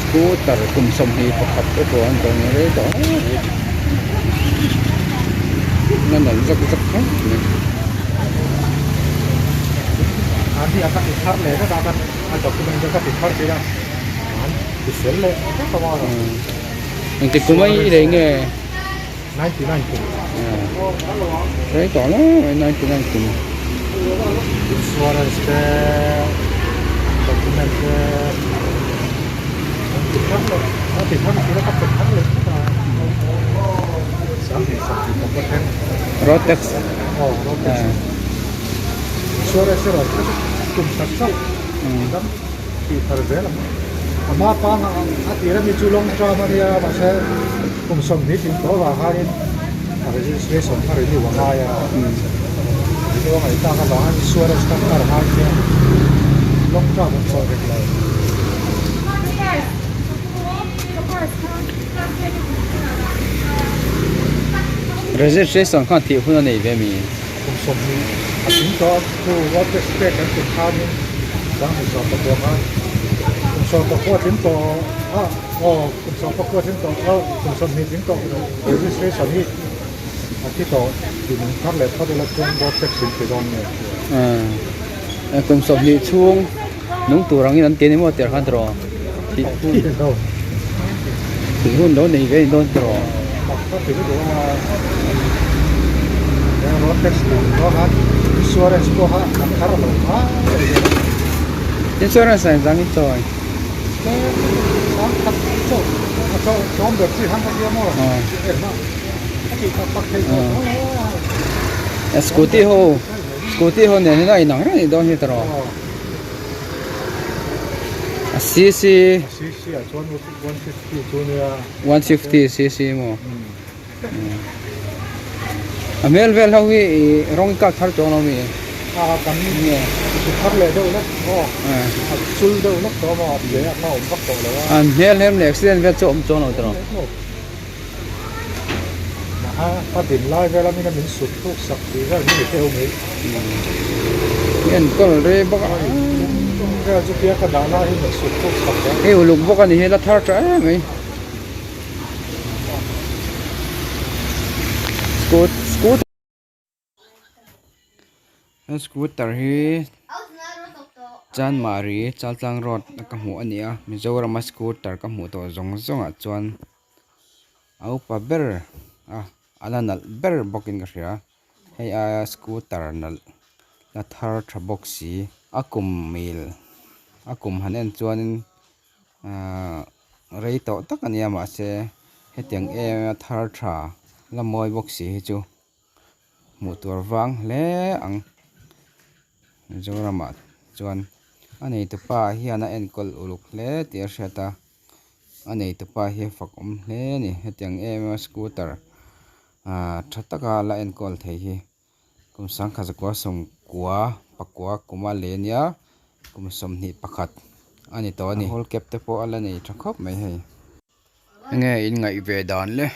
Scooter kum 21 te pawh an dawng rei tawh hle mai a nalh zak zak khawp mai. Engtik kum a i lei nge? Rei tawh hle mai 99 kum. Insurance te document te an ti thar leh a ti thar tih ka pe thar leh vek a 32 then road tax aw road tax insurance erawh kha chu kum khat chauh dam tih thar zel ang ama panga a tir ami chu long term ania mahse kum 20 tling tawh avang khanin a registration kha renew a ngai a renew a ngaih tak avangin insurance kha thar a ngai sia long term an chawh reng lo. Registration khan thih hun a nei ve mi? Kum 20 a tling tawh a chu road tax pek kan tih khanin 2019 khan kum 19 a tling tawh a aw kum 19 a tling tawh a kum 20 tling tawh registration hi a thi tawh tih min thar leh phawt ila chuan road tax in ti dawn nge a kum 20 chhung nung tur angin an ti a ni maw tirh khan tiraw thih hun thih hun lo nei ve a ni dawn tiraw. Insurance a inzang in chawi. Scooty ho scooty ho nen hian a inang reng a ni dawn hi tiraw. A cc 150 cc maw a hmel vel ho hi ih rawng i kak thar chuang lo mi an hmel hem leh accident vel chu a awm chuang lo tiraw. Enkawl rei bawk a hei uluk bawk a ni hi la thar tha em mai scoot scooter scooter hi Chanmari Chaltlang road a ka hmuh a ni a Mizoram a scooter ka hmuh tawh zawng zawng ah chuan. A upa ber a a la nalh ber bawkin ka hria hei aia scooter nalh la thar tha bawk si a kum mil a kum han en chuanin ahh rei tawh tak a nia mahse hetiang em a thar tha la mawi bawk si hi chu hmuh tur vang hle ang Mizoramah chuan a neitupa hian a enkawl uluk hle tih a hriat a. A neitupa hi a fak awm hle a ni hetiang em em a scooter ah tha taka la enkawl thei hi kum sangkhat zakua sawmkua pakua kuma lei ania kum 21 a ni tawh a ni hall cap te pawh a la nei tha khawp mai hei enge in ngaih ve dan le.